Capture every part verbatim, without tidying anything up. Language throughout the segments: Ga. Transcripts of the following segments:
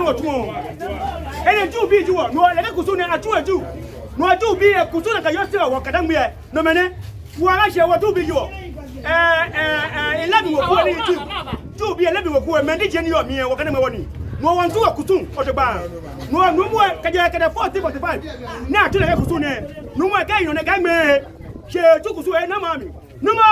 Wɔtsuɔ. Enɛ Ju bii ji wɔ. No lɛ akɛ kusum nɛɛ atsuɔ Ju. No Ju bii lɛ kusum nɛɛ kɛ yɔse wɔ kɛ dangme lɛ. No mɛnɛ. Wɔkɛɛ shi wɔ Ju bii ji wɔ. Ɛɛ, ɛɛ, ɛɛ, eleven weku ni Ju. Ju bii eleven weku, mɛi ni ji ni yɔɔ mli lɛ, wɔkɛ amɛ wɔ nii. No wɔtsuɔ kusum, ojogbaŋŋ. No, no mli lɛ, kɛjɛ, kɛjɛ fourteen forty-five. Ni atsu lɛ akɛ kusum nɛɛ. No mli lɛ kɛ yɔɔ nɛɛ kɛ mɛi. Shi tsu kusum lɛ, na mami. Numo!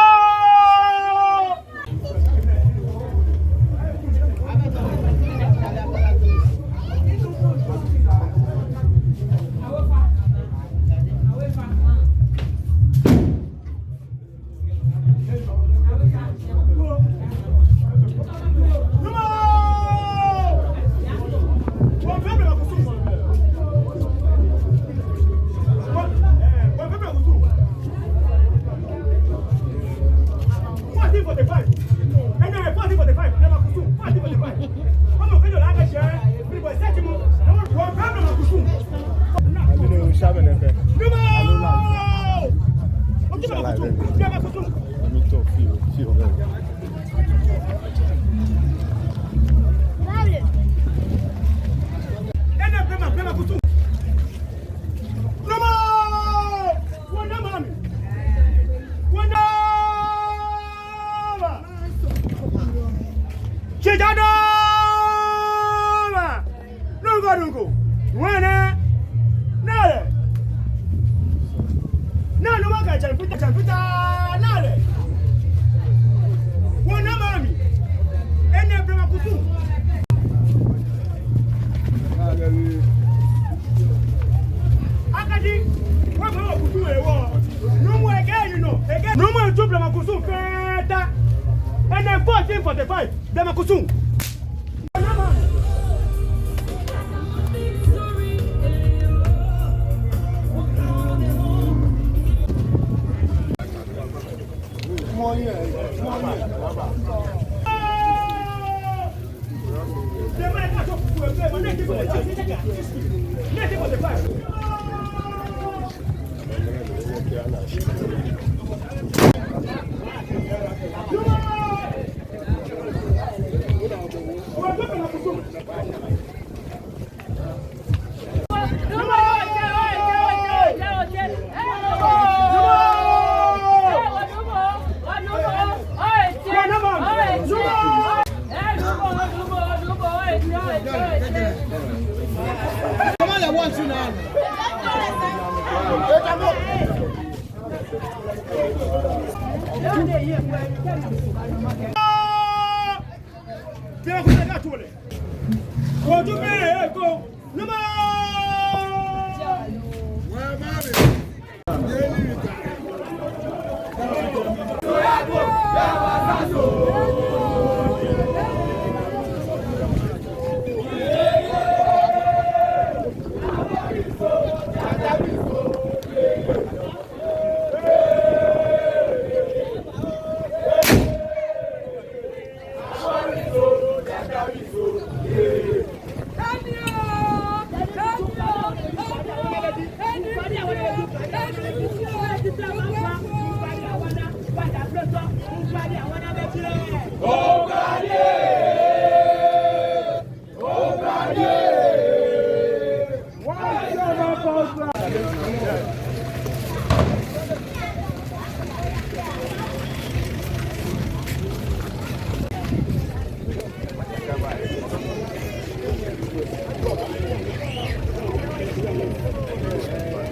Fourteen forty-five. Ɛnɛ, fourteen forty-five. Blema kusum. Fourteen forty-five. Ɔmɔ kɛjɛ lɛ akɛ shɛ. Blema kusum. Numo! Blema kusum. Blema kusum. Ɛnɛ, blema, blema kusum. Numo! Wɔna mami. Wɔna mami. Shija dɔɔma. Nungo, nungo. Wɔna. Naa lɛ. Naa, numo kɛ jɛn fita, jɛn fita. Naa lɛ. Wɔna mami. Ɛnɛ blema kusum. Akadi, wɔbɛ wɔ kusum lɛ wɔ. Numo ekɛ yi nɔ, ekɛ. Numo etsu blema kusum fɛɛ ta. Ɛnɛ fourteen forty-five, blema kusum.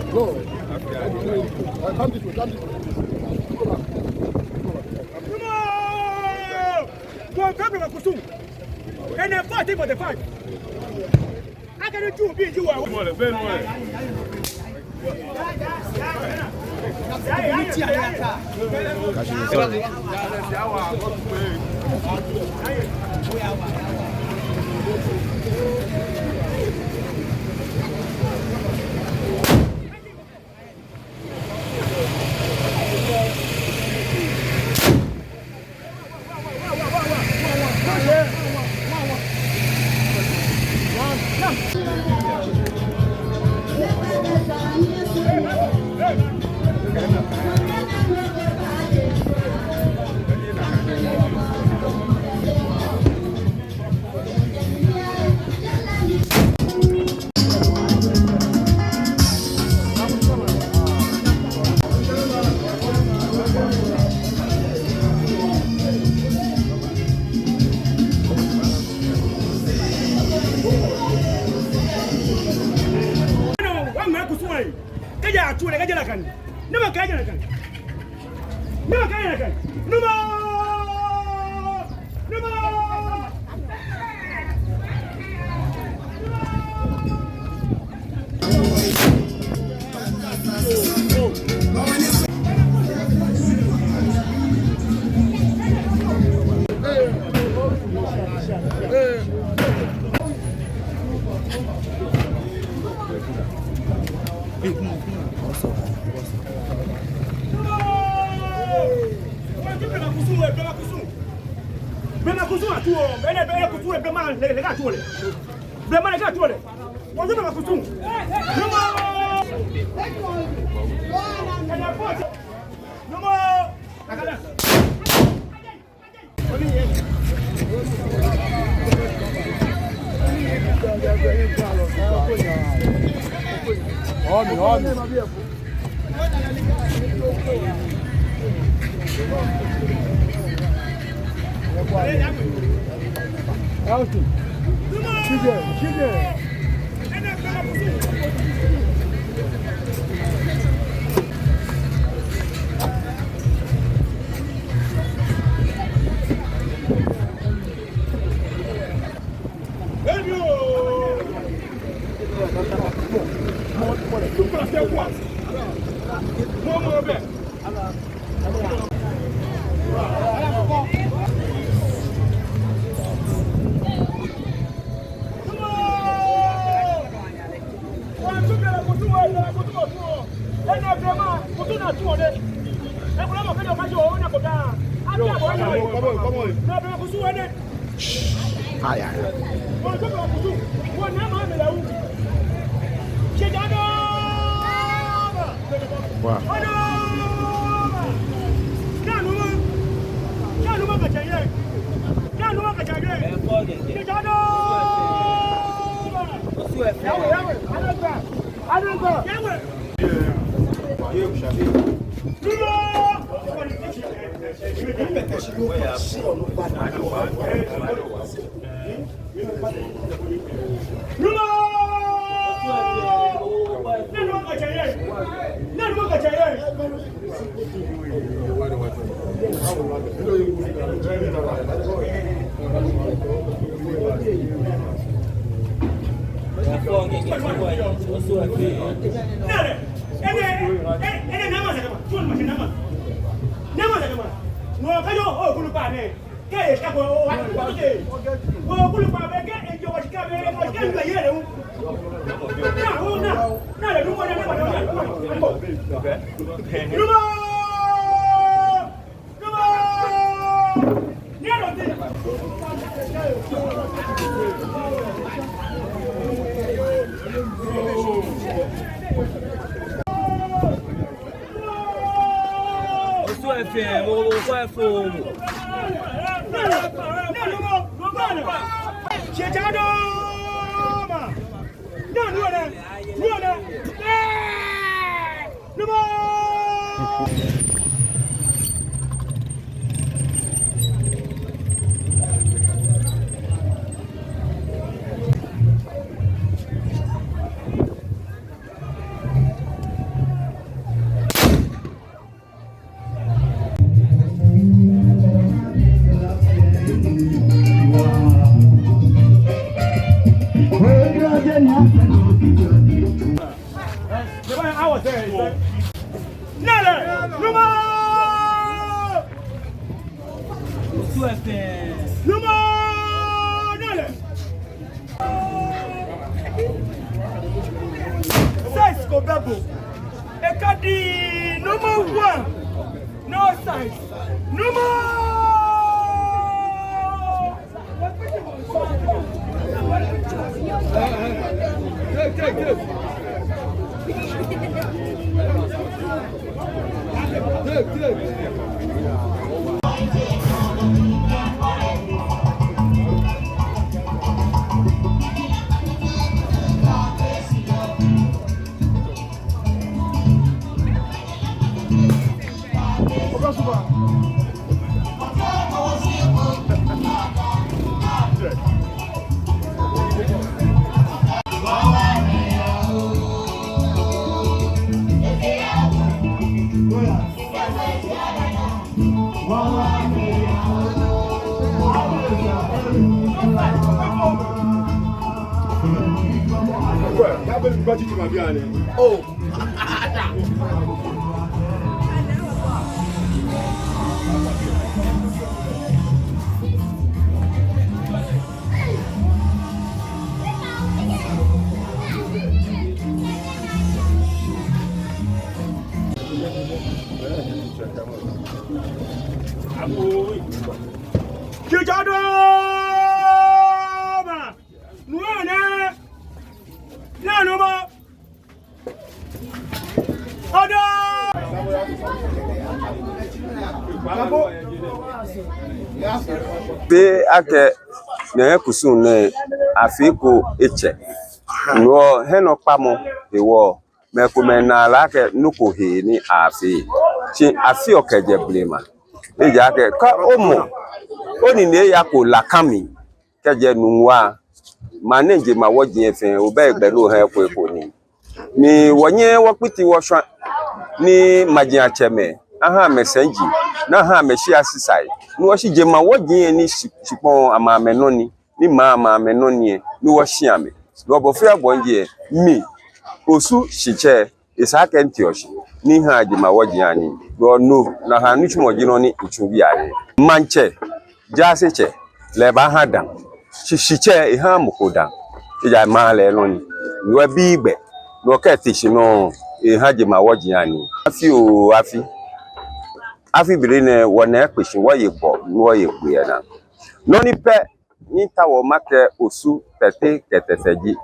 Go. Come this way, come this way. Go back. Go back. Go, go, go, go, go. Ɛnɛ fourteen forty-five. Akɛni Ju bii ji wɔ. Nɔ, wɔŋmɛɛ kusum lɛ. Kɛjɛ atsu lɛ, kɛjɛ nakai. Nɔ ma kɛjɛ nakai. Nɔ ma kɛjɛ nakai. Nɔ ma. Nɔ ma. Blema kusum, blema kusum atsuɔ, blema, blema kusum, blema lɛ, lɛ, lɛ ka atsuɔ lɛ. Blema lɛ ka atsuɔ lɛ. Wɔtsu blema kusum. Nɔ ma. Nɔ ma. Homem, homem. Elton. Chega, chega. Ai, ai, ai. Wa. Osu F M, o, o, Osu F M. Nɛɛ lɛ, numa! Numa! Nɛɛ lɛ! Size ko bɛ bo. Ekadi number one. No size. Numa! Oh. Kija do ma. Nuwa ne. Nanu ma. Odo. Be akɛ nɛɛ kusum nɛɛ afee ko etsɛ. Nuwa he nɔ kpamɔ ewɔ. Mɛi komɛi naa lɛ akɛ nɔ ko hee ni afee. Shi afeɔ kɛjɛ blema. Ejaakɛ kɛ omɔ, onine yako laka mli kɛjɛ nungua, maŋ nɛɛ jemawɔji fɛɛ, obɛ egbɛ ni ohã eko eko nii. Ni wɔnyɛ wɔkpiti wɔshwa ni maji atsɛmɛi, ahã amɛ sɛnji, ni ahã amɛ shia sisai. Ni wɔshi jemawɔji ni shi-, shikpɔŋ ama amɛnɔ ni, ni maŋ ama amɛnɔ ni, ni wɔshi amɛ. Ni wɔbɔ fɛɛ bɔ ni ji, mi, Osu Shitsɛ, esa akɛ miteɔ shi ni mihãa jemawɔji anii. Nɔ nɔ naha nitsumɔ ji nɔ ni mitsu bianɛ. Maŋtsɛ, jaasetsɛ, lɛ baahã daŋ. Shi Shitsɛ ehãaa mɔ ko daŋ. Ejaakɛ maŋ lɛ nɔ ni. Ni wɔbii gbɛ. Ni wɔkɛte shi nɔ, ehã jemawɔji anii. Afi oo afi. Afi bere nɛɛ wɔnaa ekpe shi wɔye gbɔ, ni wɔye gbɛ yɛ naa. Nɔ ni pɛ ni mitaoɔ makɛɛ Osu Tɛte kɛ Tɛtɛ ji,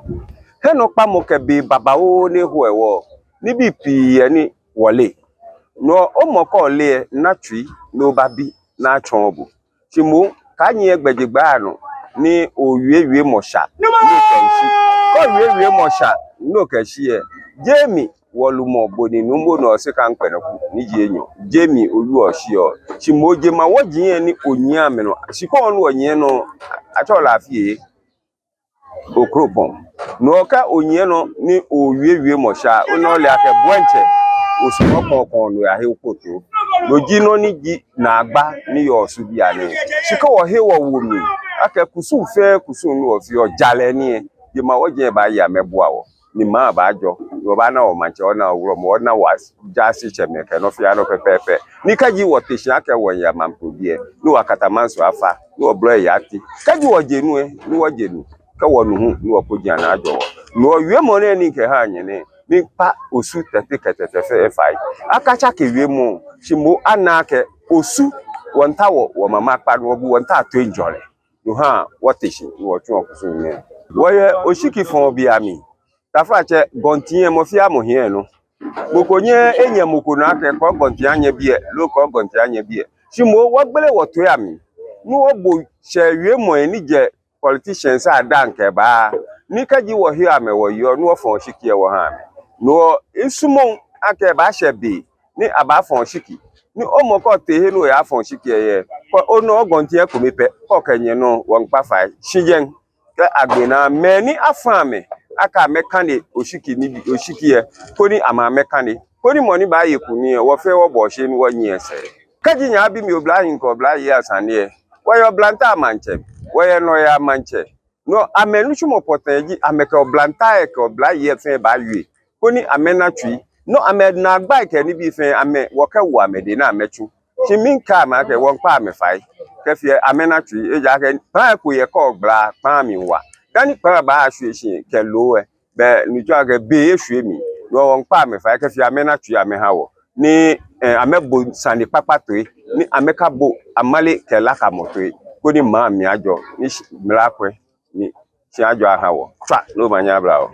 he nɔ kpamɔ kɛ be babaoo ni eho ewɔ, nibii pii yɛ ni wɔleee. Ni omɔ kɛ oleee, na tsui ni obabi ni atsɔɔ bo. Shi moŋ, kaanyiɛ gbɛjegbɛi anɔ ni owie wiemɔ sha ni okɛshi. Kɛ owie wiemɔ sha ni okɛshi lɛ, jeee mi wɔlumɔ bɔ ni nuumo nɔ sɛɛ kaŋ kpɛnɛ ku ni ji enyɔ. Jeee mi owieɔ shi oo. Shi moŋ jemawɔji ni onyiɛ amɛnɔ. Shi kɛ onu onyiɛ nɔ, atsɛɔ lɛ afi ee. Okropɔŋ. Ni okɛ onyiɛ nɔ ni owie wiemɔ sha, ona ole akɛ bo diɛŋtsɛ, osumɔɔ kɔŋkɔŋ ni oyahe okpoto. No ji nɔ ni ji naagba ni yɔɔ Osu bianɛ. Shi kɛ wɔhe wɔwo mli akɛ kusum fɛɛ kusum ni wɔfeɔ jalɛ ni lɛ, jemawɔji baaye amɛbua wɔ. Ni maŋ baajɔ, ni wɔbaana wɔmaŋtsɛ, wɔna wulɔmɔ, wɔna wɔjaasetsɛmɛi kɛ nɔ fɛɛ nɔ pɛpɛɛpɛ. Ni kɛji wɔte shi akɛ wɔya maŋ ko biɛ, ni wɔkata maŋsɔ afa, ni wɔblɔ eya ati. Kɛji wɔje nu lɛ, ni wɔje nu. Kɛ wɔnu hu, ni wɔkpɔji anaa ajɔ wɔ. Ni wɔwiemɔ nɛɛ ni mikɛhã nyɛ nɛɛ, miikpa Osu Tɛte kɛ Tɛtɛ fɛɛ fai. Akatsake wiemɔ, shi moŋ ana akɛ Osu, wɔmiitao wɔ, wɔmama kpa ni wɔbu, wɔmiitao toiŋjɔlɛ. No hãa wɔte shi ni wɔtsuɔ kusum nɛɛ. Wɔyɛ oshiki fɔɔ bii amli. Taflatsɛ, gɔnti lɛ mɔ fɛɛ mɔ hiɛ enɔ. Mɔ ko nyɛɛɛ enyɛ mɔ ko nɔ akɛ kɔ gɔnti anyɛ biɛ, loo kɔ gɔnti anyɛ biɛ. Shi moŋ wɔgbele wɔtoi amli. Ni wɔbo shɛɛ wiemɔi ni jɛ politicians adaaŋ kɛba. Ni kɛji wɔheɔ amɛ wɔyeɔ, ni wɔfɔ̃ɔ oshiki lɛ wɔhãa amɛ. No hewɔ misumɔɔɔ akɛ ebaashɛ be ni abaafɔ̃ oshiki. Ni omɔ kɛ otee he ni oyafɔ̃ oshiki lɛ, kɛ onɔ gɔnti lɛ kome pɛ, kɛ okɛ nyɛ nɔ, wɔmiikpa fai. Shi jɛi, kɛ agbe naa, mɛi ni afã amɛ akɛ amɛkane oshiki nibii, oshiki lɛ, koni amɛ amɛkane. Koni mɔ ni baaye kunim lɛ, wɔ fɛɛ wɔbɔ shi ni wɔnyiɛ sɛɛ. Kɛji nyɛbi mi oblahii kɛ oblayei asane lɛ, wɔyɛ oblahii maŋtsɛ, wɔyɛ nɔyaa maŋtsɛ. No amɛnitsumɔ pɔtɛɛ ji, amɛkɛ oblahii lɛ kɛ oblayei lɛ fɛɛ baawie. Koni amɛna tsui. No amɛnaagbai kɛ nibii fɛɛ, amɛ, wɔkɛwo amɛdɛŋ ni amɛtsu. Shi miikɛɛ amɛ akɛ wɔmiikpa amɛ fai. Kɛfee amɛna tsui, ejaakɛ kpãa ko yɛ kɛ ogbala, kpãa mli wa. Dani kpãa baashwie shi kɛ loo lɛ, bɛ ni tsɔɔ akɛ be eshwie mli. No hewɔ wɔmiikpa amɛ fai kɛfee amɛna tsui amɛha wɔ. Ni, eh, amɛbo sane kpakpa toi. Ni amɛkabo amale kɛ lakamɔ toi. Koni maŋ mli ajɔ. Ni shi-, mla kwɛ. Ni shi ajɔ aha wɔ. Tswa, ni omanye abla wɔ.